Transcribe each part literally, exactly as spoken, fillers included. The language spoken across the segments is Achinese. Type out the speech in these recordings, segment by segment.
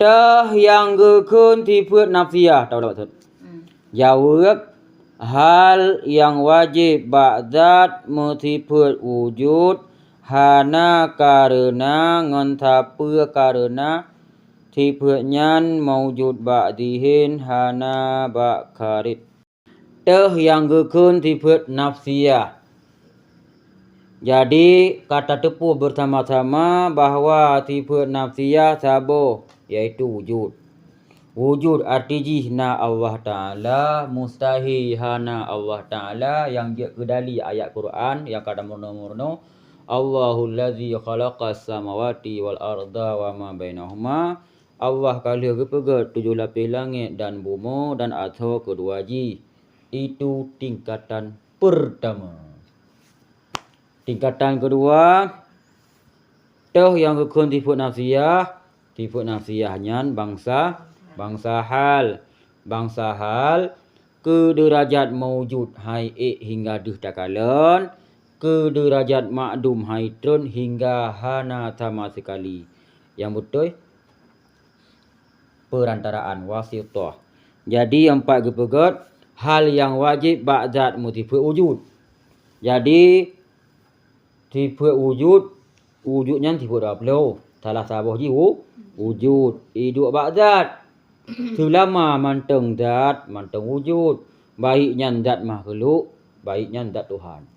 Teuh nyang geukheun sifeuet nafsiah, tahu tak maksud? Jaweueb, hal nyang wajéb bak zat meusifeuet wujud hana kareuna ngon sapeue kareuna sifeuet nyan maujud bak zihén, hana bak kharij. Teuh nyang geukheun sifeuet nafsiah. Jadi, ka tateupeue beusama-sama bahwa sifeuet nafsiah saboh, yaitu wujud. Wujud arti jih na Allah Ta'ala, mustahil hana Allah Ta'ala, nyang jeuet keu dali ayat Quran nyang ka tameurunoe-meurunoe, "Allahul ladzi khalaqas samawati wal arda wa ma bainahuma." Allah ka lheueh geupeugét tujoh lapéh langét dan bumoe dan asoe keudua jih. Itu tingkatan peurtama. Tingkatan keudua, teuh nyang geukheun sifeuet nafsiah, sifeuet nafsiah nyan bansa, bansa hal. Bansa hal, keu deurajat maujud hai ék hingga deuh takalon, keu deurajat makdum hai trön hingga hana sama seukali. Nyang beutôi, peurantaraan, wasithah. Jadi, nyang pat geupeugét, hal nyang wajéb bak zat meusifeuet wujud. Jadi, sifeuet wujud, wujud nyan sifeuet dua ploh. Salah saboh jih wu-, wujud. Iduek bak zat. Seulama mantong zat, mantong wujud. Baik nyan zat makhluk, baik nyan zat Tuhan.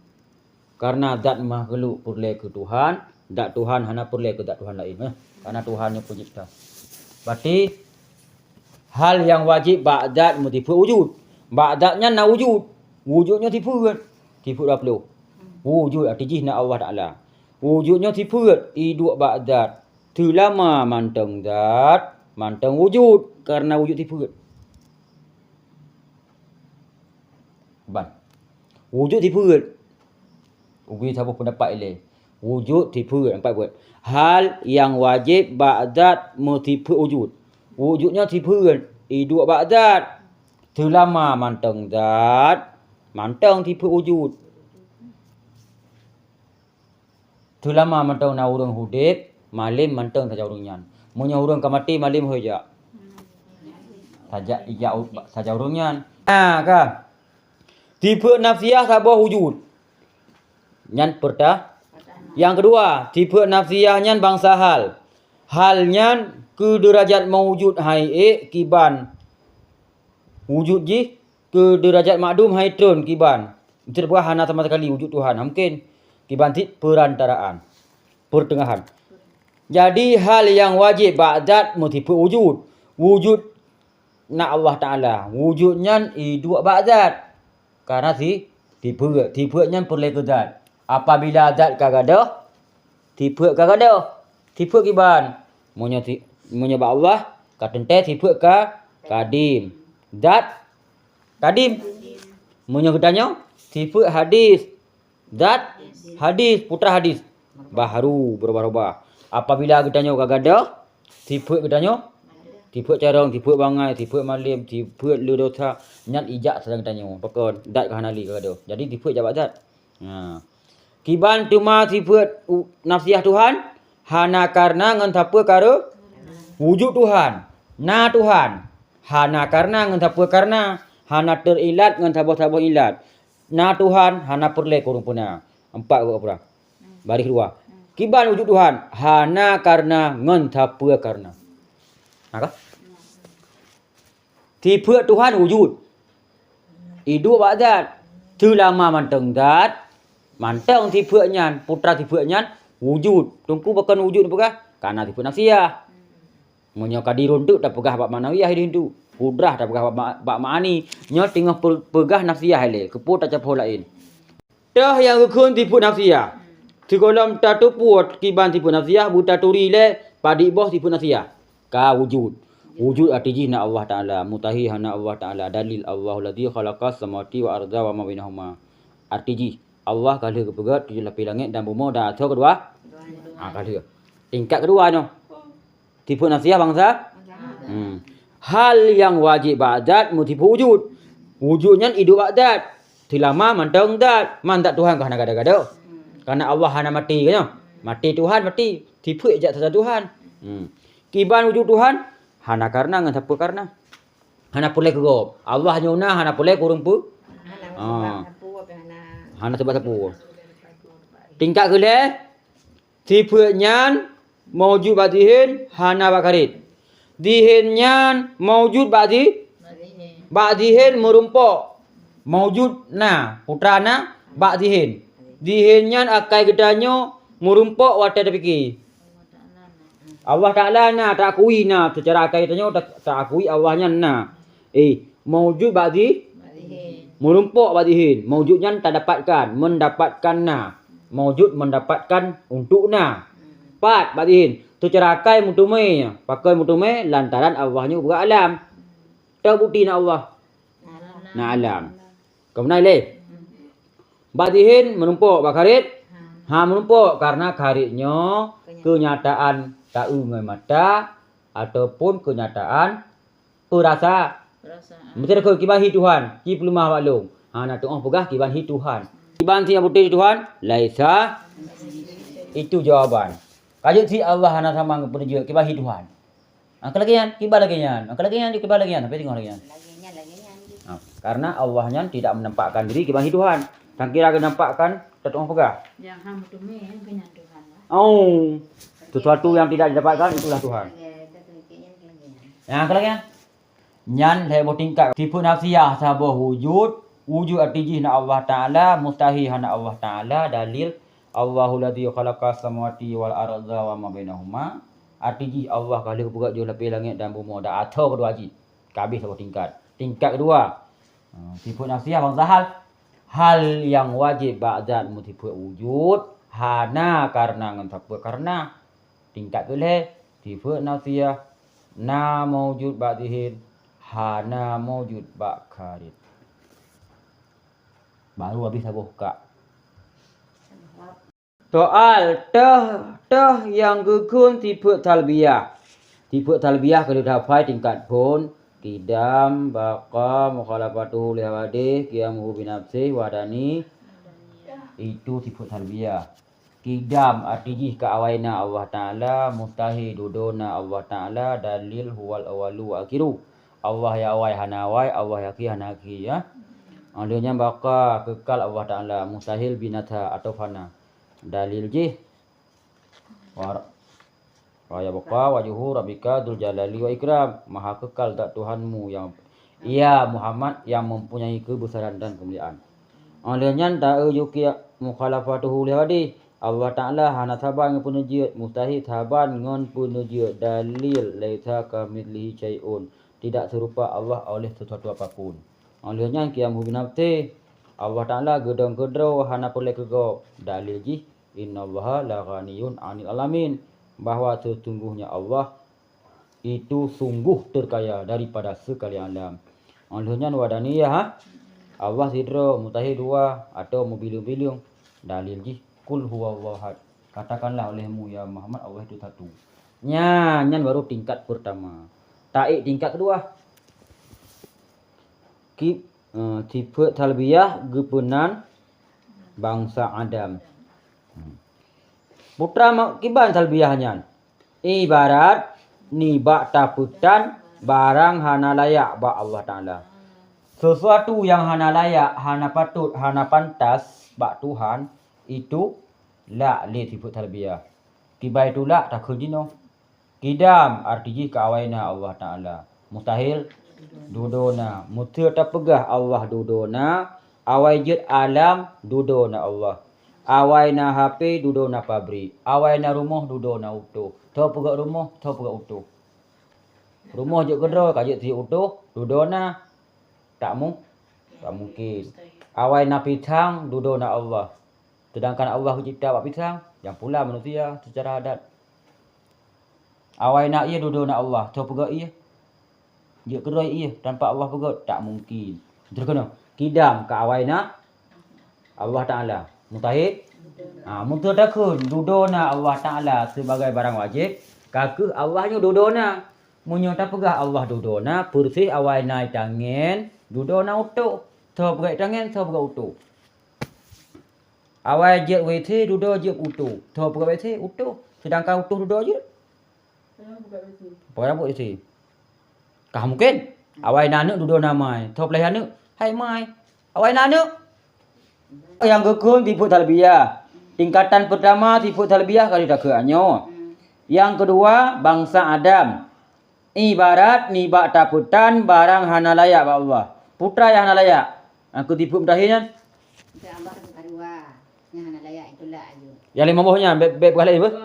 Karena zat makhluk peureulée keu Tuhan, zat Tuhan hana peureulée keu zat Tuhan laén, eh. Karena Tuhan nyang peuncipta. Berarti, hal nyang wajéb bak zat meusifeuet wujud. Bak zat nyan na wujud. Wujud nyoe sifeuet. Sifeuet dua ploh. Wujud arti jih na Allah Ta'ala. Wujud nyoe sifeuet, iduek bak zat. Seulama mantong zat, mantong wujud. Karena wujud sifeuet. Ban. Wujud sifeuet. Ubé saboh peundapat ilée. Wujud sifeuet, empat buet. Hal nyang wajéb bak zat meusifeuet wujud. Wujud nyoe sifeuet, iduek bak zat. Seulama mantong zat, mantong sifeuet wujud. Seulama mantong na ureuëng udeb, malem mantong saja ureuëng nyan. Meunyoe ureuëng ka maté, malem hôi jak. Saja ijak u-, saja ureuëng nyan. Ha, ka. Sifeuet nafsiah saboh wujud. Nyan peurta-, nyang keudua, sifeuet nafsiah nyan bansa hal. Hal nyan keu deurajat maujud hai ék kiban wujud jih, keu deurajat makdum hai trön kiban. Meuteupeu hana sama sekali wujud Tuhan, hana mungken. Kiban cit peurantaraan, peurteungahan. Jadi, hal nyang wajéb bak zat meusifeuet wujud. Wujud na Allah Ta'ala. Wujud nyan iduek bak zat. Karena si-, sifeuet. Sifeuet nyan peureulée keu zat. Apabila zat ka gadôh, sifeuet ka gadôh. Sifeuet kiban. Meunyoe si-, meunyoe bak Allah, ka teuntée sifeuet ka kadim. Zat kadim. Meunyoe geutanyoe, sifeuet hadis. Zat hadis, putra hadis. Bahru, berubah-ubah. Apabila geutanyoe ka gadôh, sifeuet geutanyoe, sifeuet carông, sifeuet bangai, sifeuet malem, sifeuet le dosa, nyan ijak sajan geutanyoe. Pakon, zat ka hana lé ka gadôh. Jadi, sifeuet jak bak zat. Ha. Kiban teuma sifeuet u-, nafsiah Tuhan, hana karna ngon sapeue kareu-, wujud Tuhan, na Tuhan, hana karna ngon sapeue karna, hana teuilat ngon saboh-saboh ilat. Na Tuhan, hana peureulée keu ureuëng peuna. Empat buet peurang. Baréh dua. Kiban wujud Tuhan, hana karna ngon sapeue karna. Na ka? Sifeuet Tuhan wujud. Iduek bak zat. Seulama mantong zat, mantong sifeuet nyan, putra sifeuet nyan wujud. Teungku pakon wujud neupeugah, karna sifeuet nafsiah. Meunyoe ka diruntuk tapeugah bak ma'nawiyah di situ. Kudrah tapeugah bak ma-, bak ma'ani. Nyoe teungoh pe-, peugah nafsiah ilée, keupeue tacapoh laén. Teuh nyang geukheun sifeuet nafsiah. Sigohlom tateupeue kiban sifeuet nafsiah, beutaturi lé padub boh sifeuet nafsiah. Ka wujud. Wujud arti jih na Allah Ta'ala, mustahil hana Allah Ta'ala. Dalil, "Allahul ladzi khalaqas samawati wal arda wa ma bainahuma." Arti jih, Allah ka lheueh geupeugét tujoh lapéh langét dan bumoe dan asoe keudua. Ha, ka lheueh. Tingkat keudua nyoe. Sifeuet nafsiah bansa? Hmm. Hal nyang wajéb bak zat meusifeuet wujud. Wujud nyan iduek bak zat. Seulama mantong zat. Man zat Tuhan ka hana gadôh-gadôh. Karna Allah hana maté, kan nyoe? Maté Tuhan, maté. Sifeuet jak sajan Tuhan. Hmm. Kiban wujud Tuhan, Hana kareuna ngon sapeue kareuna. Hana peureulée keu gob. Allah nyoe na, hana peureulée keu ureuëng peu-, hana, ah, sabab sapeue, hana, hana sabab sapeue. Tingkat keulhée, sifeuet nyan maujud bak zihin, hana bak kharij. Zihin nyan maujud bak zi-, bak zihin meurumpok. Maujud na, putra na, bak zihin. Zihin nyan akai geutanyoe meurumpok watée tapike. Allah Ta'ala na, taakui na, seucara akai tanyoe ta-, taakui Allah nyan na. Eh, maujud bak zi-, meurumpok bak zihin. Maujud nyan tadapatkan, mendapatkan na. Maujud mendapatkan untuk na. Pat bak zihin. Seucara akai meuteumé, pakon meuteumé lantaran Allah nyoe beualam. Teubukti na Allah. Na alam. Keumunai lé. Bak zihin meurumpok bak kharij? Ha, meurumpok, karena kharij nyoe keunyataan taeu ngon mata ataupun keunyataan peurasa. Peurasaan. Miseu takheun kiban hi Tuhan, ci peuleumah bak lôn. Ha, na tuoh peugah kiban hi Tuhan. Kiban si nyang beutôi Tuhan, laisa, itu jawaban. Ka jeuet si Allah hana sama ngon peuneujeuet, kiban hi Tuhan. Angka lagée nyan, kiban lagée nyan. Angka lagée nyan, kiban lagée nyan. Sampai teungoh lagée nyan. Lagée nyan, lagée nyan. Ha, karena Allah nyan tidak menampakkan diri kiban hi Tuhan. Sangkira geunampakkan, tatuoh peugah. Nyang hana meuteumé, nyan keuh nyan Tuhan lah. Oh, sesuatu yang tidak didapatkan, itulah Tuhan. Lagée, lagée nyan, lagée nyan. Nyang angka lagée nyan. Nyan lhée boh tingkat. Sifeuet nafsiah saboh wujud. Wujud arti jih na Allah Ta'ala, mustahil hana Allah Ta'ala, dalil, Allahul ladzi khalaqas samawati wal arda wa ma bainahuma. Arti jih Allah ka lheueh peugét jeuet lapéh langét dan bumoe, dan atô keudua jih. Ka habéh saboh tingkat. Tingkat keudua, eh, sifeuet nafsiah bangsa hal. Hal nyang wajéb bak zat meusifeuet wujud, hana kareuna ngon sapeue kareuna. Tingkat keulhée, sifeuet nafsiah, na maujud bak zihin, hana maujud bak kharij. Baru habéh saboh kak. Soal teuh, teuh nyang geukheun sifeuet salbiah. Sifeuet salbiah ka lheueh hafai tingkat phon, qidam, baqa, mukhalafatuhu lil hawadith, qiyamuhu binafsih, wahdani. Itu sifeuet salbiah. Qidam arti jih keu awai na Allah Ta'ala, mustahil dudoe na Allah Ta'ala, dalil huwal awwalu wa akhiru. Allah nyang awai hana awai, Allah nyang akhé hana akhé, ya. Óh lheueh nyan baqa, keukal Allah Ta'ala, mustahil binasa atau fana. Dalil jih, wa, wa yabqa wajhu rabbika dzul jalali wa ikram, maha keukal zat Tuhanmu nyang, ya Muhammad, nyang mempunyai keubesaran dan keumuliaan. Óh lheueh nyan taeu jukik mukhalafatuhu lil hawadith. Allah Ta'ala hana saban ngon peuneujeuet, mustahil saban ngon peuneujeuet, dalil laisa kamitslihi syai'un, tidak serupa Allah oleh sesuatu apapun. Óh lheueh nyan qiyamuhu binafsih, Allah Ta'ala geudong keudroe hana peureulée keu gob, dalil jih innallaha laghaniyyun 'anil 'alamin, bahwa sesungguhnya Allah itu sungguh terkaya daripada sekalian alam. Óh lheueh nyan wahdaniyah, ha? Allah sidroe, mustahil dua, atau meubileung-bileung. Dalil jih, qul huwallahu ahad. Katakanlah olehmu, ya Muhammad, Allah itu satu. Nyan, nyan baru tingkat pertama. Taék tingkat keudua. Ki-, eh, sifeuet salbiah geupeunan bangsa Adam. Hmm. Putra ma-, kiban salbiah nyan? Ibarat nibak tapeutan barang hana layak bak Allah Ta'ala. Sesuatu nyang hana layak, hana patôt, hana pantas bak Tuhan, itu lak lé sifeuet salbiah. Kiban itu lak takheun jinoe. Qidam arti jih keu awai na Allah Ta'ala. Mustahil dudoe na. Meuseu tapeugah Allah dudoe na, awai jeuet alam dudoe na Allah. Awai na H P dudoe na pabrik. Awai na rumoh dudoe na utoh. Tho peugét rumoh, tho peugét utoh. Rumoh jeuet keudroe ka jeuet sie utoh, dudoe na. Tak mu-, tak mungkin. Awai na pisang dudoe na Allah. Sedangkan Allah geucipta bak pisang, nyang pula manusia secara adat. Awai na ié dudoe na Allah, tho peugét ié. Jeuet keudroe ié tanpa Allah peugét, tak mungkin. Terkena, qidam keu awai na Allah Ta'ala. Mustahil? Ha, meuseu takheun dudoe na Allah Ta'ala sibagai barang wajéb, ka kheueh Allah nyoe dudoe na. Meunyoe tapeugah Allah dudoe na, peureuseh awai na itangen, dudoe na utoh. Tho peugét itangen, tho peugét utoh. Awai jeuet W C, dudoe jeuet utoh. Tho peugét W C, utoh. Sedangkan utoh dudoe jeuet. Peugét W C. Kah mungkin? Awai na aneuk dudoe na mai. Tho peuleueh aneuk, hai mai. Awai na aneuk. Nyang geukheun sifeuet talbiyah. Tingkatan peurtama sifeuet talbiyah ka takheun nyoe. Nyang keudua, bansa Adam. Ibarat nibak tapeutan barang hana layak bak Allah. Peue nyang hana layak? Nyang keu sifeuet mutahi nyan? Nyang hana layak itulah ayu. Nyang limong boh nyan, bèk, bèk peugah laén beuh.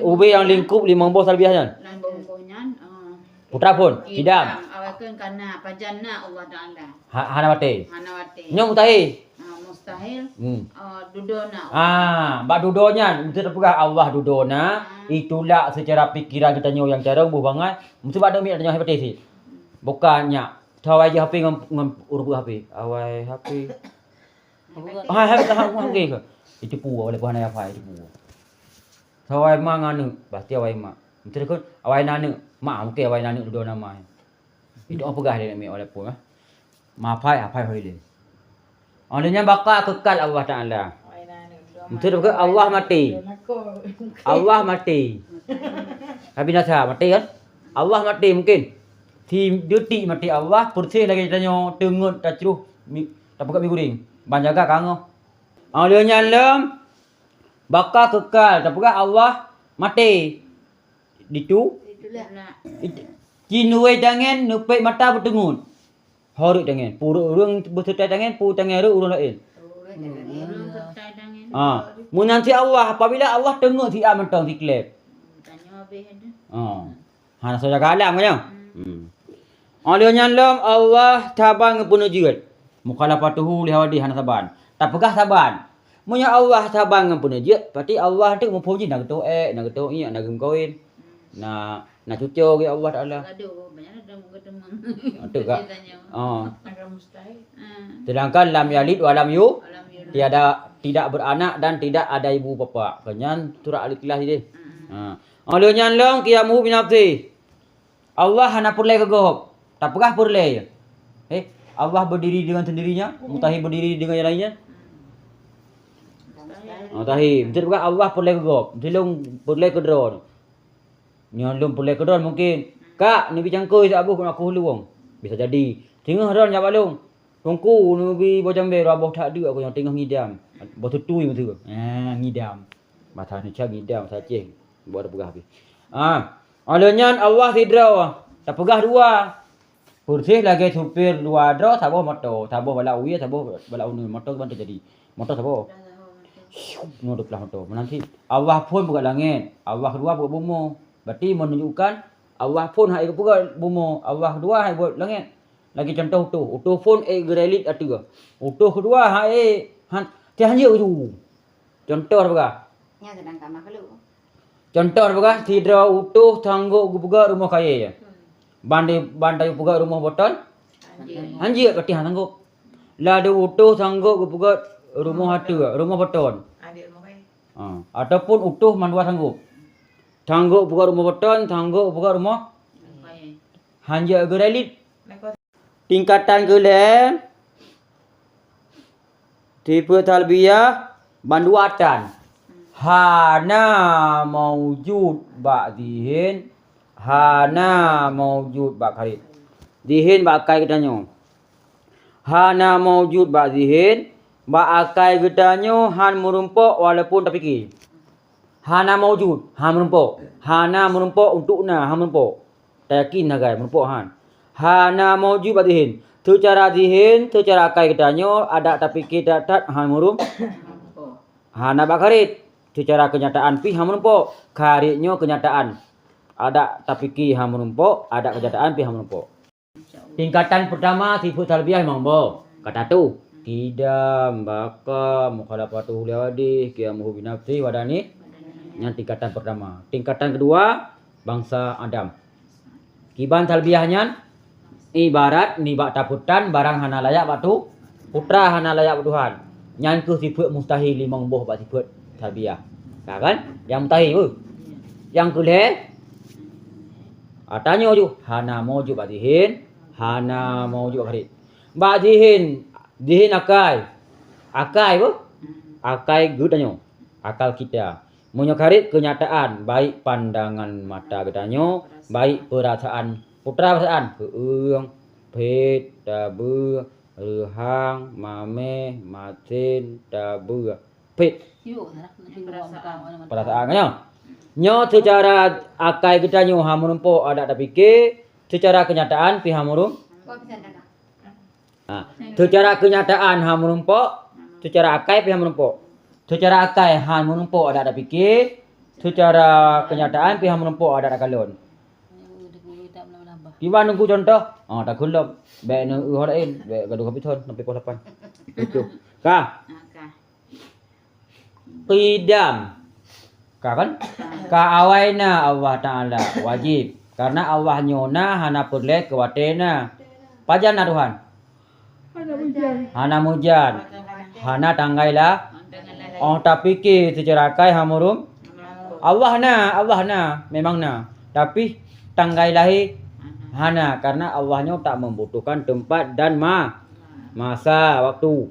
Ubé nyang lingkup limong boh talbiyah nyan. Limong boh nyan, ah. Peue phon, kidam. Awai kheun kana pajan na Allah Taala. Ha, hana watèe. Hana watèe. Nyoe mustahil. Ah, mustahil. Hmm. Ah, dudoe na. Ah, bak dudoe nyan, meusti tapeugah Allah dudoe na, itulak seucara pikiran geutanyoe nyang carông boh bangai, meusti bak aneuk miet tanyoe hai patéh sit. Bukan nyak, tho awai jih H P ngon, ngon ureueng H P. Awai H P. Hai, hai, hai, hai, hai, hai. Itu pu, walaupun hana hafai, itu pu. Tho awai ma ngon aneuk, pasti awai ma. Meusti kheun, awai na aneuk, ma, mungkin awai na aneuk dudoe na ma. Itu orang peugah dia nak ambil walaupun, ah. Mafai, afai hoi lé. Oleh nyan baka kekal Allah Taala. Betul ke? Allah mati. Allah mati. Ka binasa, mati kan? Allah mati mungkin. Si detik mati Allah, persis lagèe tanyoe teungeut tacruh mi-, tapeugah mi guring. Ban jaga kangoh. Oleh nyan lom, baka kekal, tapeugah Allah mati. Ditu. Itulah. It-, ci nuwei tangen, neupet mata beuteungeut. Ho rhot tangen. Peue rhot ureueng beuseutai tangen, peue tangen rhot ureueng laén. Ureueng seutai tangen. Ha. Meunan cit Allah, apabila Allah teungeut siat mantong sikleb. Tanyoe habéh dah. Ha. Hana soe jaga alam kan nyoe? Hmm. Óh lheueh nyan lom Allah saban ngon peuneujeuet. Mukhalafatuhu li hawadih hana saban. Tapeugah saban. Meunyoe Allah saban ngon peuneujeuet, berarti Allah tu muphom jih na geutoh ék, na geutoh iék, na geumeukawen. Na, na cuco geuh Allah Taala. Gadoh, banyak ada geuteumang. Betul tak? Dia tanya. Oh. Agak mustahil. Ah. Sedangkan lam yalid wa lam yu-, Wa lam yulad. Tiada, tidak beranak dan tidak ada ibu bapa. Keunyan surat Al-Ikhlas ideh. Hmm. Ha. Óh lheueh nyan lom qiyamuhu binafsih. Allah hana peureulèe keu gob. Tapeugah peureulèe. Eh, Allah berdiri dengan sendirinya, mustahil berdiri dengan yang lainnya. Mustahil. Mustahil. Mesti tapeugah Allah peureulèe keu gob. Mesti lôn peureulèe keu droe. Nyoe lôn peureulèe keu droe mungkin. Kak, neubi cangkôi siat boh keu aku lôn. Bisa jadi. Singoh droe jak bak lôn. Teungku, neubi boh cambèe dua boh that deuk aku nyang teungoh ngidam. Boh tutui beutôi. Ah, ngidam. Basa Indonesia ngidam, basa Aceh buat peugah pih. Ah, óh lheueh nyan Allah sidroe, tapeugah dua. Persis lagèe supir dua droe saboh moto, saboh balak wie, saboh balak uneuen, moto kiban teujadi. Moto saboh. Nyoe dua plah moto. Meunan cit Allah phon peugöt langèt, Allah keudua peugöt bumoe. Berarti menunjukkan Allah phon hai geupeugöt bumoe, Allah keudua hai geupeugöt langèt. Lagèe cuntoh utoh, utoh phon ék geurelit ateueh. Utoh keudua hai ék han, teuh hanjeuet ju. Cuntoh tapeugah. Nyan sedangkan makhluk. Cuntoh tapeugah, sidroe utoh sanggôp geupeugöt rumoh kayèe. Hmm. Ban di, ban tayue peugöt rumoh beuton? Hanjeuet. Hanjeuet, berarti han sanggôp. Ladôm utoh sanggôp geupeugöt rumoh ateueh, rumoh beuton. Adik rumoh kayèe. Ha, ataupun utoh mandua sanggôp. Sanggôp peugöt rumoh beuton, sanggôp peugöt rumoh kayèe. Hanjeuet geurelit. Tingkatan keu lhèe, sifeuet salbiyah bandua tan. Hana maujud bak zihin, hana maujud bak kharij. Zihin bak akai geutanyoe. Hana maujud bak zihin, bak akai geutanyoe han meurumpok walaupun tapike. Hana maujud, han meurumpok. Hana meurumpok untuk na, han meurumpok. Tayakin sagai meurumpok han. Hana maujud bak zihin. Seucara zihin, seucara akai geutanyoe, adak tapike that-that han meurum-, hana bak kharij. Seucara keunyataan pih han meurumpok. Kharij nyoe keunyataan. Adak tapike han meurumpok, adak keunyataan pih han meurumpok. Tingkatan peurtama sifeuet salbiyah limong boh. Kata tu, kidam, baka, mukhalafatuhu li hawadih, qiyamuhu binafsihi wa dani. Nyan tingkatan peurtama. Tingkatan keudua, bansa Adam. Kiban salbiyah nyan, ibarat nibak tapeutan barang hana layak bak tu-, putra hana layak bak Tuhan. Nyan kheueh sifeuet mustahil limong boh bak sifeuet salbiyah. Ka kan? Nyang mustahil peue? Nyang keu lhèe, ah, tanyoe ju, hana maujud bak zihin, hana maujud bak kharij. Bak zihin, zihin akai. Akai peue? Akai geutanyoe. Akal kita. Meunyoe kharij keunyataan, baik pandangan mata geutanyoe, baik peurasaan Putra perasaan, keueung, phét, tabeuh, reuhang, mamèh, masen, tabeuh, phét. Perasaan, kan nyoe? Nyoe seucara akai geutanyoe hana meurumpok adak tapike, seucara keunyataan pih hana meurum-, Ha, seucara keunyataan hana meurumpok, seucara akai pih hana meurumpok. Seucara akai hana meurumpok adak tapike, seucara keunyataan pih hana meurumpok adak takalon. Kiban Teungku contoh, ha, takheun lom. Bèk neueu ho laén, bèk gadoh hapi thon sampai poh lapan. Itu. Ka. Qidam. Ka kan? Ka awai na Allah Taala, wajéb. Karena Allah nyoe na hana peureulèe keu watèe na. Pajan na Tuhan? Hana meujan. Hana tanggai la-, 'oh tapike seucara akai hana meurum-, Allah na, Allah na, memang na. Tapi tanggai lahé hana, karena Allah nyoe tak membutuhkan tempat dan ma-, masa, waktu.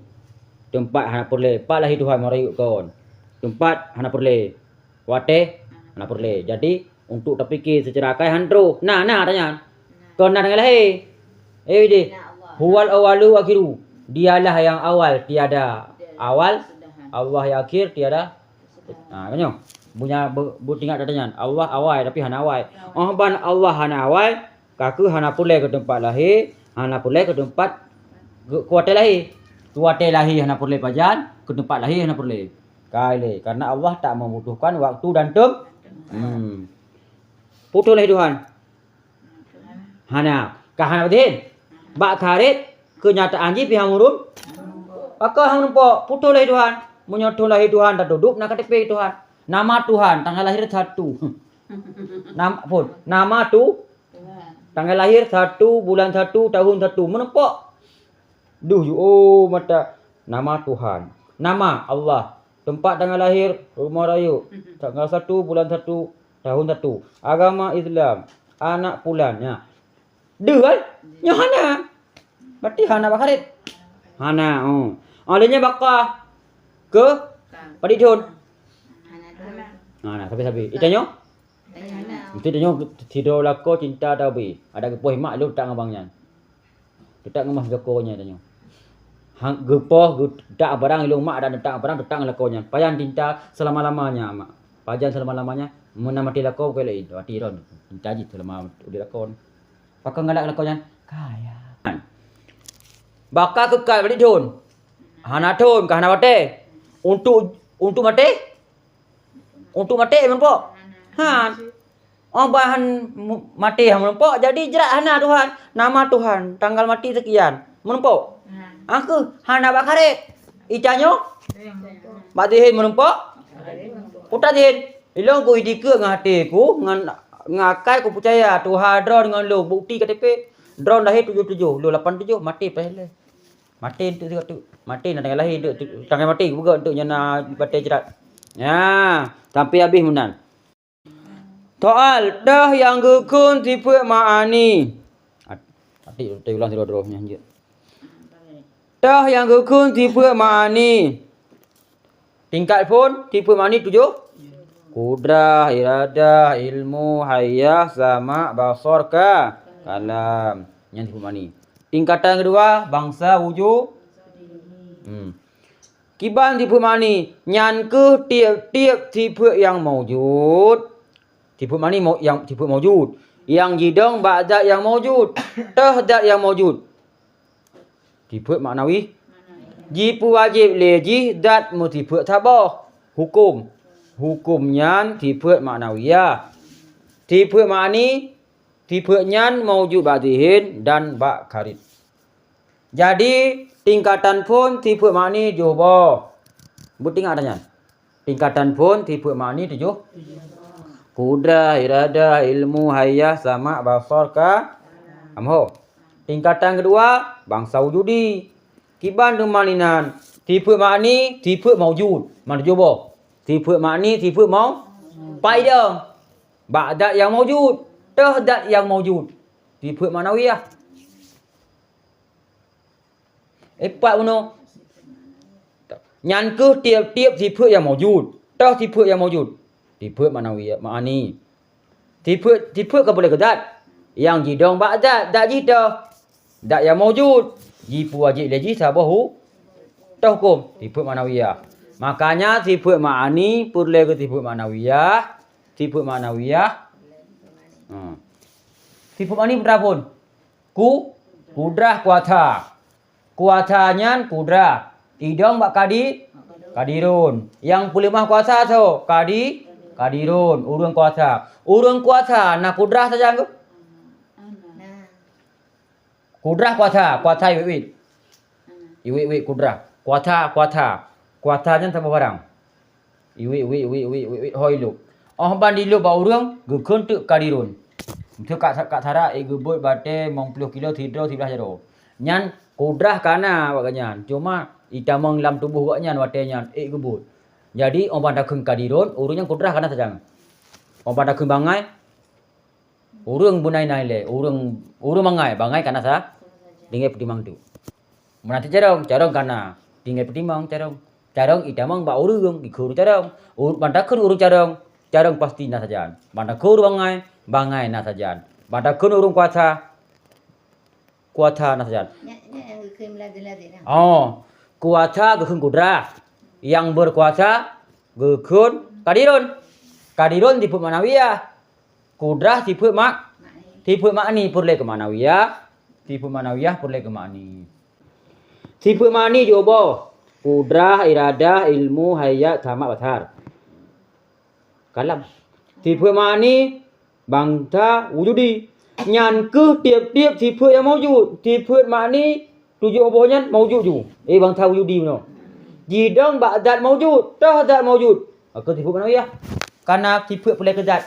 Teumpat hana peureulèe, pat lahé Tuhan meurayeuk kon. Teumpat hana peureulèe. Watèe hana peureulèe. Jadi, untuk tapike seucara akai han troh. Na, na tanyan. Kon na tanggai lahé. Eh, deh. Huwal awwalu wa akhiru. Dialah yang awal, tiada awal. Allah yang akhir, tiada. Ha, kan nyoe? Bunya be-, beutingat tanyan. Allah awai, tapi hana awai. 'Oh ban Allah hana awai, Ka kheueh hana peureulèe keu teumpat lahé, hana peureulèe keu teumpat keu, keu watèe lahé. Keu watèe lahé hana peureulèe pajan, keu teumpat lahé hana peureulèe. Ka ilèe, karena Allah tak membutuhkan waktu dan tem-, hmm. Putôh lahé Tuhan? Hana. Ka hana bak zihin? Bak karet, keunyataan jih pih hana meurum-, pakon hana meurumpok? Putôh lahé Tuhan? Meunyoe thon lahé Tuhan, tatudôb na K T P Tuhan. Nama Tuhan, tanggal lahir satu. Nam-, phon. Nama tu-, Tanggai lahir satu, bulan satu, tahun satu. Meurumpok. Duh, yu, oh, mata. Nama Tuhan. Nama Allah. Teumpat tanggai lahir, rumoh rayeuk. Tanggal satu, bulan satu, tahun satu. Agama Islam. Anak pulan. Nya. Deuh, kan? Nyoe hana. Berarti hana bak karet. Hana, oh. Ah, lheuh nyan baka keu padit thon. Hana, sabe-sabe. Ita nyoe? Meusti tanyoe sidroe lakoe cinta tabi. Adak geupoh mak lôn teutap ngon bang nyan. Teutap ngon mak lakoe nyan tanyoe. Hang geupoh geutak barang ilôn mak adak teutap barang teutap ngon lakoe nyan. Pajan cinta selama-lamanya mak. Pajan selama-lamanya meunan maté lakoe bukan laén. Maté ron. Cinta jih selama udép lakoe. Pakon galak lakoe nyan? Kaya. Baka keukai balik thon. Hana thon ka hana watèe. Untuk, untuk maté? Untuk maté meurumpok? Han. Oh, bah han mu-, maté han meurumpok, jadi jrat hana Tuhan. Nama Tuhan, tanggal maté sekian. Meurumpok? Aku hana bak karet. Ita nyoe? Bak zihin meurumpok? Putra zihin. Ilôn ku idikeue ngon até ku, ngon, ngon akai ku peucaya Tuhan droe ngon lôn. Bukti K T P. Droe lahé tujoh tujoh, lôn lapan tujoh, maté paih lé. Maté untuk sigoe tu. Maté na tanggai lahé untuk, untuk tanggai maté, bukan untuk nyang na batèe jrat. Nya, sampai habéh meunan. Soal, toh nyang geukheun sifeuet ma'ani. At-, até, até ulang sidroe-droe nyan jeuet. Toh nyang geukheun sifeuet ma'ani. Tingkat phon, sifeuet ma'ani tujoh. Kudrah, iradah, ilmu, hayah, sama', basar, ka-, kalam. Nyan sifeuet ma'ani. Tingkatan keudua, bansa wujud. Hmm. Kiban sifeuet ma'ani, nyan kheueh tiep-tiep sifeuet nyang maujud. Sifeuet ma'ani mau-, nyang sifeuet maujud. Nyang jidong bak zat nyang maujud. Toh zat nyang maujud. Sifeuet maknawi. Jipeuwajéb lé jih zat meusifeuet saboh. Huköm. Huköm nyan sifeuet maknawiyah. Sifeuet ma'ani, sifeuet nyan maujud bak zihin dan bak karit. Jadi, tingkatan phon sifeuet ma'ani tujoh boh. Beutingat ata nyan. Tingkatan phon sifeuet ma'ani tujoh. Kudrah, iradah, ilmu, hayah, sama', basar, ka-, amho. Tingkatan keudua, bansa wujudi. Kiban teuma inan, sifeuet ma'ani, sifeuet maujud. Man tujoh boh. Sifeuet ma'ani, sifeuet mau-, paidong. Bak zat nyang maujud. Toh zat nyang maujud. Sifeuet maknawiyah. Eh, pat bunoe. Nyan kheueh tiep-tiep sifeuet nyang maujud. Toh sifeuet nyang maujud. Sifeuet maknawiyah, ma'ani. Sifeuet, sifeuet ka boleh keu zat. Nyang jidong bak zat, zat jih toh. Zat nyang maujud. Jipeuwajéb lé jih saboh hu-, toh huköm. Sifeuet ma'nawiyah. Makanya sifeuet ma'ani peureulée keu sifeuet ma'nawiyah. Sifeuet ma'nawiyah. Hmm. Sifeuet ma'ani putra phon. Ku-, kudrah kuasa. Kuasa nyan kudrah. Idong bak kadi-, kadirun. Nyang peuleumah kuasa soe? Kadi-, kadirun. Ureuëng kuasa. Ureuëng kuasa na kudrah sajan keuh? Kudrah kuasa. Kuasa iwit-wit. Iwit-wit kudrah. Kuasa, kuasa. Kuasa nyan saboh barang. Iwit, iwit, iwit, iwit, iwit, ho ilop. Óh ban ilop bak ureuëng, geukheun teuk kadirun. Teuk ka, ka sara, ék geubeuet batée limong ploh kilo sidroe siblaih jaroe. Nyan kudrah ka na awak nyan. Cuma itamong lam tuboh awak nyan watée nyan ék geubeuet. Jadi, óh ban takheun kadirun, ureuëng nyan kudrah ka na sajan. Óh ban takheun bangai, ureuëng beunai-nai lé, ureuëng, ureuëng bangai, bangai ka na sa-, tinggai peutimang teuk. Meunan cit carông, carông ka na, tinggai peutimang carông. Carông itamong bak ureuëng, ikheun carông. Ur-, ban takheun ureuëng carông, carông pasti na sajan. Ban takheun ureuëng bangai, bangai na sajan. Ban takheun ureuëng kuasa, kuasa na sajan. Nyan, nyan nyang geukheun meulazim-lazim nyan. Oh, kuasa geukheun kudrah. Nyang beukuasa geukheun kadirun. Kadirun sifeuet ma'nawiyah. Kudrah sifeuet ma-, sifeuet ma'ani peureulée keu ma'nawiyah. Sifeuet ma'nawiyah peureulée keu ma'ani. Sifeuet ma'ani jiôh boh. Kudrah, iradah, ilmu, hayat, sama, basar. Kalam. Sifeuet ma'ani bangsa wujudi. Nyan keuh tieb-tieb sifeuet nyang maujud. Sifeuet ma'ani tujoh boh nyan maujud ju. Eh, bangsa wujudi bunoe. Jidong bak zat maujud, toh zat maujud. Maka sifeuet ma'nawiyah. Kana sifeuet peureulée keu zat.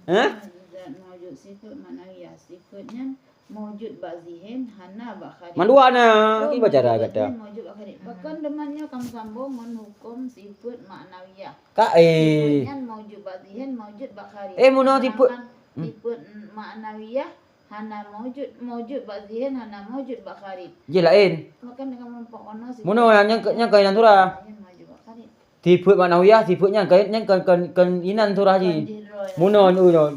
Hah? Zat maujud, sifeuet ma'nawiyah. Sifeuet nyan maujud bak zihen, hana bak kharij. Mandua na, oh, kiban cara maujud bak gata? Zihen, maujud bak kharij. Pakon teuma nyoe ka meusambông ngon huköm sifeuet ma'nawiyah? Ka, eh. Sifeuet nyan maujud bak zihen, maujud bak kharij. Eh, meunoe sifeuet. Sedangkan hmm. Sifeuet ma'nawiyah hana maujud, maujud bak zihen, hana maujud bak kharij. Jih laén. Makanya dengan meureumpok kono sifeuet. Meunoe nyang, nyang keu, nyang keu inan surah. Zihen maujud bak kharij. Sifeuet ma'nawiyah, sifeuet nyan keu, nyan keu, keu, keu inan surah jih. Bukan jih droe. Meunoe, meunoe.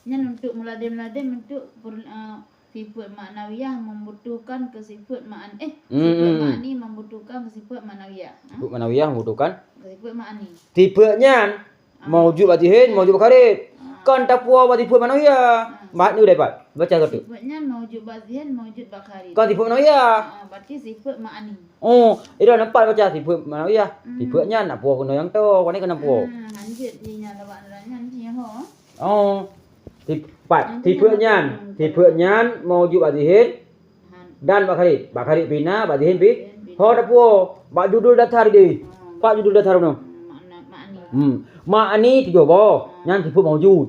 Nyan untuk meuladém-ladém, untuk per-, eh, sifeuet ma'nawiyah membutuhkan ke sifeuet ma'an-, eh, hmm, sifeuet hmm. Ma'ani membutuhkan ke sifeuet ma'nawiyah. Ha? Sifeuet ma'nawiyah membutuhkan. Ke sifeuet ma'ani. Sifeuet nyan maujud bak zihen, maujud bak kharij. Ah. Kan tapuo bak sifeuet ma'nawiyah. Ah. Mat ni udah pat. Baca keu tu. Sifeuet nyan maujud bak zihen, maujud bak kharij. Kan sifeuet ma'nawiyah. Ah, berarti sifeuet ma'ani. Oh, ida nampak baca sifeuet ma'nawiyah. Hmm. Sifeuet nyan nak puo keunoe nyang tu, keunoe keunoe puo. Hmm, lanjut di nyan lawak nyan di ho. Oh. Sifeuet, sifeuet nyan, sifeuet nyan maujud bak zihen. Dan bak kharij, bak kharij pih na, bak zihen pih. Ho tapuo, bak judul dasar deh. Pat judul dasar nyoe? Makna, ma'ani. Hmm. Ma'ani tujoh boh, nyan sifeuet maujud.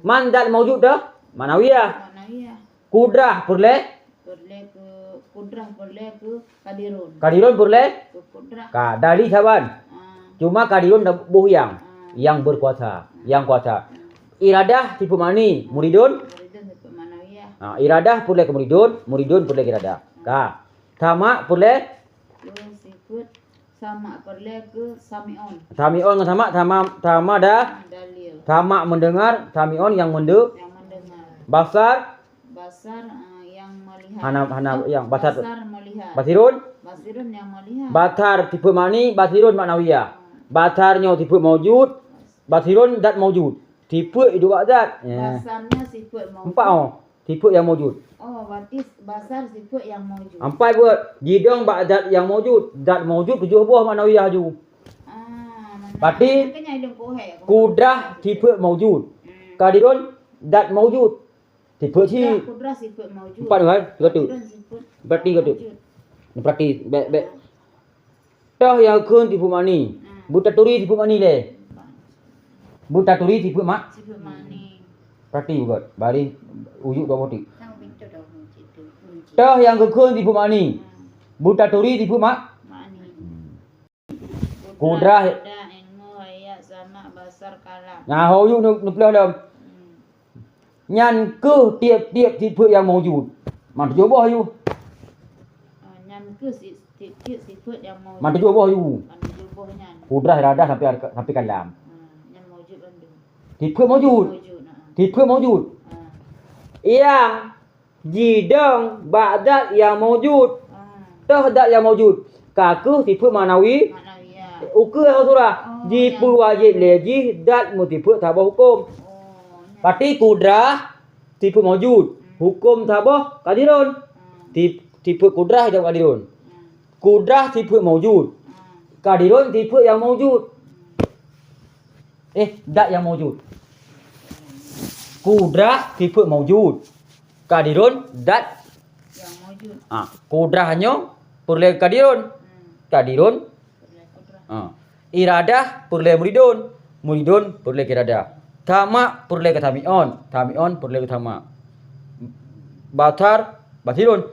Man zat maujud dah? Ma'nawiyah. Ma'nawiyah. Kudrah peureulée? Peureulée keu, kudrah peureulée keu kadirun. Kadirun peureulée? Keu kudrah. Ka, dari saban. Ah. Cuma kadirun dah boh nyang, ah, nyang berkuasa, ah, nyang kuasa. Ah. Iradah sifeuet ma'ani, muridun? Muridun sifeuet ma'nawiyah. Ha, iradah peureulée keu muridun, muridun peureulée keu iradah. Ka. Sama peureulée? Keu sifeuet sama peureulée keu sami'un. Sami'un ngon sama, sama, sama dah? Dalil. Sama mendengar, sami'un nyang mende-, nyang mendengar. Basar? Basar, eh, yang melihat. Hana, hana, eh, yang basar. Basar melihat. Basirun? Basirun yang melihat. Basar sifeuet ma'ani, basirun ma'nawiyah. Hmm. Basar nyoe sifeuet maujud, basirun zat maujud. Sifeuet iduek bak zat. Ya. Basar nyan sifeuet maujud. Empat, oh. Sifeuet nyang maujud. Oh, berarti basar sifeuet nyang maujud. Empat buet. Jidong bak zat nyang maujud. Zat maujud tujoh boh ma'nawiyah ju. Ah, mana? Berarti makanya ilmu kohek. Kudrah sifeuet maujud. Hmm. Kadirun zat maujud. Sifeuet cit. Kudrah, kudrah sifeuet maujud. Empat kan? Tiga tu. Kadirun sifeuet maujud. Berarti tiga tu. Berarti, baik, baik. Toh nyang kheun sifeuet ma'ani. Hmm. Beutaturi sifeuet ma'ani lé. Beutaturi sifeuet ma-, sifeuet ma'ani. Perhati beugöt, bari ujuk dua boh tik. Toh nyang geukheun sifeuet ma'ani. Hmm. Beutaturi sifeuet ma-, ma'ani. Hmm. Kudrah. Kudrah, ilmu, hayat, sama, basar, kalam. Nah, ho ujuk nu-, neupeuleueh lom. Hmm. Nyan keuh tieb-tieb sifeuet nyang maujud. Man tujoh boh yu. Ah, nyan keuh si-, tieb-tieb sifeuet nyang maujud. Man tujoh boh yu. Man tujoh boh nyan. Kudrah, iradah sampai, sampai kalam. Ah, nyan maujud bandum. Sifeuet maujud. Maujud, ah. Sifeuet maujud. Ah. Nyang jidong bak zat nyang maujud. Ah. Toh zat nyang maujud. Ka kheueh sifeuet maknawi. Maknawi, ya. Ukeue surah. Oh, ya. Jipeuwajéb lé jih zat meusifeuet saboh huköm. Oh, ya. Berarti kudrah sifeuet maujud. Hmm. Huköm saboh kadirun. Hmm. Sif-, sifeuet kudrah jaweueb kadirun. Hmm. Kudrah sifeuet maujud. Hmm. Kadirun sifeuet nyang maujud. Eh, zat nyang maujud. Kudrah sifeuet maujud. Kadirun zat. Nyang maujud. Ah, kudrah nyoe peureulée kadirun. Hmm. Kadirun. Peureulée kudrah. Ah. Iradah peureulée muridun. Muridun peureulée keu iradah. Sama peureulée keu sami'un. Sami'un peureulée keu sama. Basar, basirun.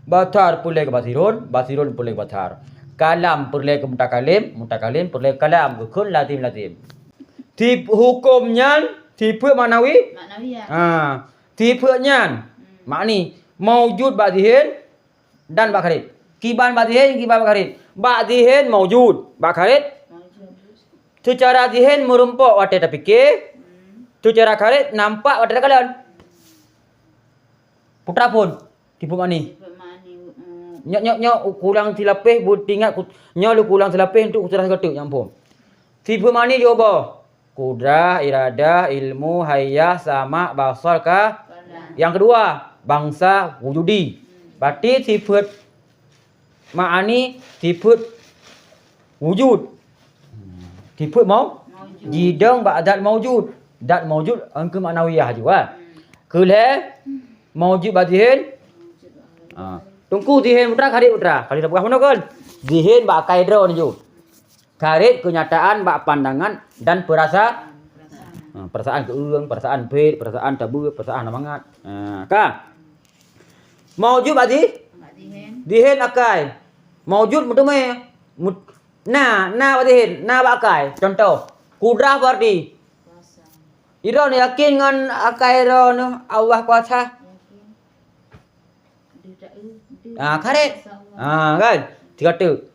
Basar peureulée keu basirun, basirun peureulée keu basar. Kalam peureulée keu mutakalim, mutakalim peureulée keu kalam, geukheun lazim-lazim. Sif-, huköm nyan sifeuet maknawi? Maknawi, ya. Ha. Sifeuet nyan, hmm, makni, maujud bak zihin dan bak kharij. Kiban bak zihin, kiban bak kharij. Bak zihin maujud, bak kharij. Maujud. Seucara zihin meurumpok watée tapike, hmm, seucara kharij nampak watée takalon. Putra phon, sifeuet makni. Sifeuet makni, mm. Nyoe, nyoe, nyoe, kulang silapéh, beutingat ku-, nyoe lôn kulang silapéh untuk kusudah sigoteuk nyang phon. Sifeuet makni jaweueb. Kudrah, iradah, ilmu, hayah, sama', basar, ka-, kalam. Nyang keudua, bangsa, wujudi. Hmm. Berarti sifeuet makni, sifeuet wujud. Sifeuet mau-, maujud. Jidong bak zat maujud. Zat maujud, engkeu maknawiyah jua. Hmm. Keu lhée, maujud bak zihin. Ha. Teungku zihin putra, kharij putra. Kali tapeugah meunoe kon. Zihin bak akai droe nyoe. Kharij keunyataan bak pandangan dan peurasa-, ha, peurasaan keueung, peurasaan phét, peurasaan tabeuet, peurasaan mangat. Ha, ka. Maujud bak zi-, zihin akai. Maujud meuteumé. Mut-, na, na bak zihin, na bak akai. Contoh, kudrah berarti. Idroeneuh yakin ngon akai droeneuh Allah kuasa? Ah, kharij. Ah, kan? Tiga teuk.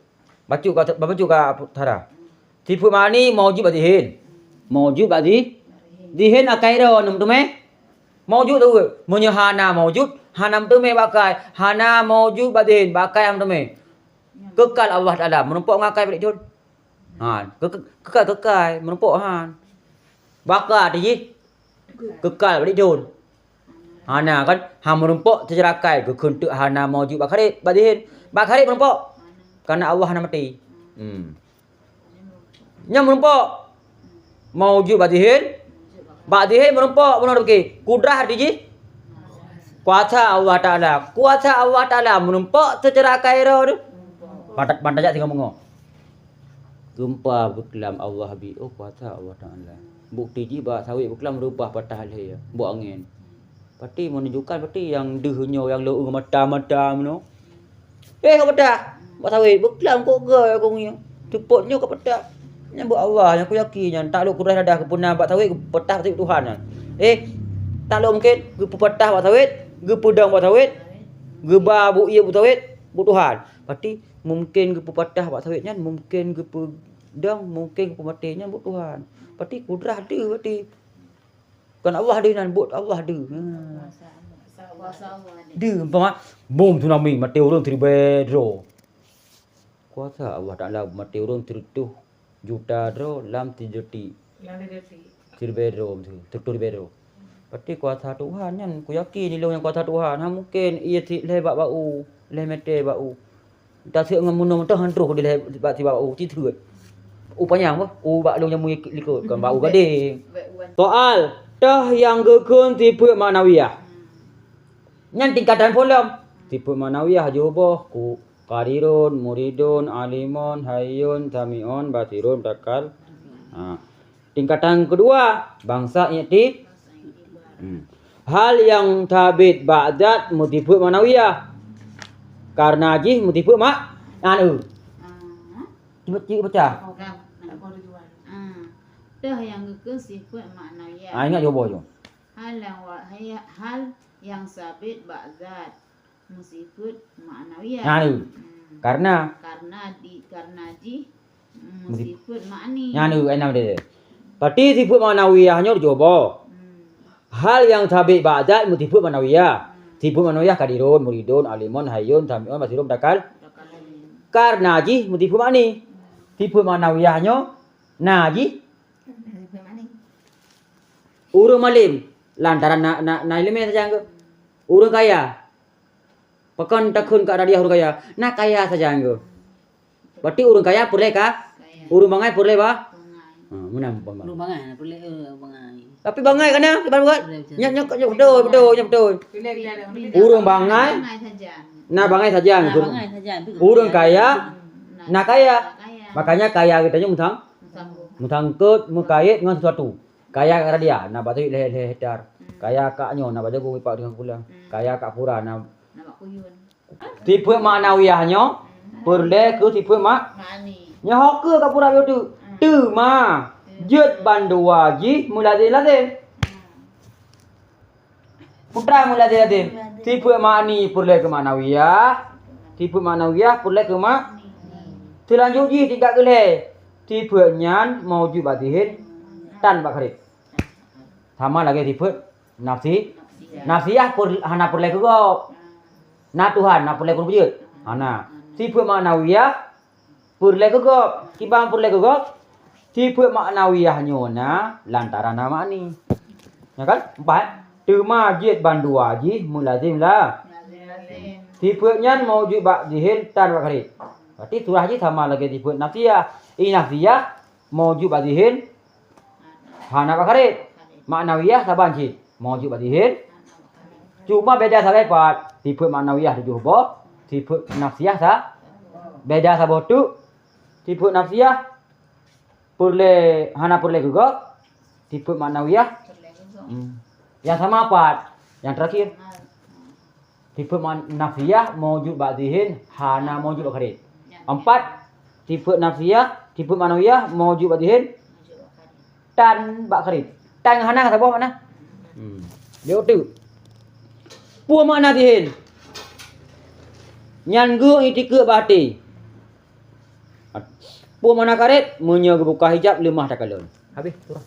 Bacut ka, bacut ka Tara. Sifeuet makni maujud bak zihin. Maujud bak zi-, zihin akai droeneuh meuteumé. Maujud tu. Meunyoe hana maujud, hana meuteumé bak akai. Hana maujud bak zihin, bak akai hana meuteumé. Keukal Allah Taala, meurumpok ngon akai bak jih. Ha, keu-, keu-, keu-, keukai, meurumpok han. Baka teuh jih. Keukal bak jih. Hana kan, ha meurumpok teuceurakai, geukheun teuk hana maujud bak kharij, bak zihin. Bak kharij meurumpok. Karena Allah hana maté. Hmm. Nyan meurumpok. Maujud bak zihin. Bak zihin meurumpok, bunoe teupiké. Kudrah arti jih? Kuasa Allah Taala. Kuasa Allah Taala meurumpok teuceurakai droe tu. Pantat-, pantajak singoh beungoh. Geumpa beuklam Allah bi, oh, kuasa Allah Taala. Bukti jih bak sawét beuklam reubah patah lhée, buet angén. Pati menunjukkan pati nyang deuh nyoe nyang leueu mata-mata meunoe. Eh, ka patah. Bak sawét beuklam kok geu aku ngieng. Teupot nyoe ka patah. Nyan buet Allah, nyang kuyakin nyan. Taklok kudrah iradah geupeuna bak sawét, geupatah bak sawét Tuhan nyan. Eh, taklok mungkin geupeupatah bak sawét, geupeudong bak sawét, geuba buet ié bak sawét, buet Tuhan. Pati mungkin geupeupatah bak sawét nyan, mungkin geupeudong, mungkin geupeumaté nyan buet Tuhan. Pati kudrah deuh pati. Kon Allah deuh nan, buet Allah deuh. Ha. Kuasa Allah. Kuasa Allah deuh. Deuh, umpama bom tsunami, maté ureuëng siribée droe. Kuasa Allah Taala maté ureuëng sireutôh juta droe lam sidetik. Lam sidetik. Siribée droe, sireutôh ribée droe. Berarti kuasa Tuhan nyan, kuyakin ilôn nyan kuasa Tuhan. Ha, mungken ie si-, lhée bak bak u, lhée mètè bak u. Taseuek ngon meunoe mantong han troh dilèe bak sibak u, ci treuk. U panyang bah, u bak lôn nyang muye likot, kon bak u gadeng. Soal, toh nyang geukheun sifeuet maknawiyah. Nyan tingkatan phon lom. Sifeuet maknawiyah jeuet boh, ku-, qadirun, muridun, alimun, hayyun, sami'un, basirun, mutakal-, ha. Tingkatan keudua, bangsa i'ti-, hmm. Hal nyang sabit bak zat meusifeuet maknawiyah. Karena jih meusifeuet mak-, anu. Ah. Cuma cik pecah. Oh, kan. Nak kau ada jual. Ah. Toh nyang geukheun sifeuet maknawiyah. Ah, ingat jawaban tu. Hal nyang wa-, hal nyang sabit bak zat meusifeuet maknawiyah. Nah, tu. Hmm. Karena. Karena di, karena jih, hmm, meusif-, meusifeuet makni. Nah, tu, enam dia. Berarti sifeuet maknawiyah nyoe jaweueb. Hmm. Hal nyang sabit bak zat meusifeuet maknawiyah. Sifeuet maknawiyah kadirun, muridun, alimun, hayyun, sami'un, basirun, mutakal-, karena jih meusifeuet makni. Sifeuet maknawiyah nyoe na jih ureuëng malem lantaran na, na, na ileumèe sajan geuh. Ureuëng kaya, pakon takheun ka radiah ureuëng kaya, na kaya sajan geuh. Berarti ureuëng kaya peureulèe ka, ureuëng bangai peureulèe ba? Ha, meunan umpama. Ureuëng bangai na peureulèe, eh, bangai. Tapi bangai ka na, kiban buat? Peureulèe macam Nyak, nyak, nyak, betul, betul, nyak, betul. Ureuëng bangai, na bangai sajan. Na bangai sajan. Ureuëng kaya, na kaya. Makanya kaya geutanyoe meusang-, meusangkot, meukait ngon sesuatu. Kaya ka radiah, na bak teuh lhèe-lhèe hektar. Kaya ka nyoe, na bak jagoe ipak deungon pulang. Kaya ka pura, na Sifeuet maknawiyah nyoe peureulèe keu sifeuet mak-, nyoe ho keu ka pura piôh teuk. Teuma jeuet bandua jih meulazem-lazem. Peue treuk meulazem-lazem? Sifeuet makni peureulèe keu maknawiyah, sifeuet maknawiyah peureulèe keu mak-, seulanjut jih tingkat keu lhèe. Sifeuet nyan maujud bak zihin tan bak kharij. Sama lagèe sifeuet nafsi, nafsiyah peureulèe, hana peureulèe keu gob. Na Tuhan, na peureulèe keu ureuëng beujeuet? Hana. Sifeuet maknawiyah peureulèe keu gob. Kiban peureulèe keu gob? Sifeuet maknawiyah nyoe na lantaran na makni. Ya kan? Empat. Teuma jeuet bandua jih meulazem la. Sifeuet nyan maujud bak zihin tan bak kharij. Berarti surah jih sama lagèe sifeuet nafsiyah. I nafsiyah maujud bak zihin, hana bak kharij. Maknawiyah saban cit maujud bak zihin. Cuma beda sabe pat. Sifeuet maknawiyah tujoh boh, sifeuet nafsiyah sa-, beda saboh teuk. Sifeuet nafsiyah peureulèe, hana peureulèe keu gob. Sifeuet maknawiyah, hmm, nyang sama pat. Nyang terakhir. Sifeuet ma-, nafsiyah maujud bak zihin, hana maujud bak kharij. Empat, sifeuet nafsiyah, sifeuet maknawiyah maujud bak zihin, tan bak kharij. Tan ngon hana saboh makna. Hmm. Dia tu. Peue makna zihin? Nyan geuh itikeue bak até. Peue makna kharij? Meunyoe geubuka hijab leumah takalon. Habis surah.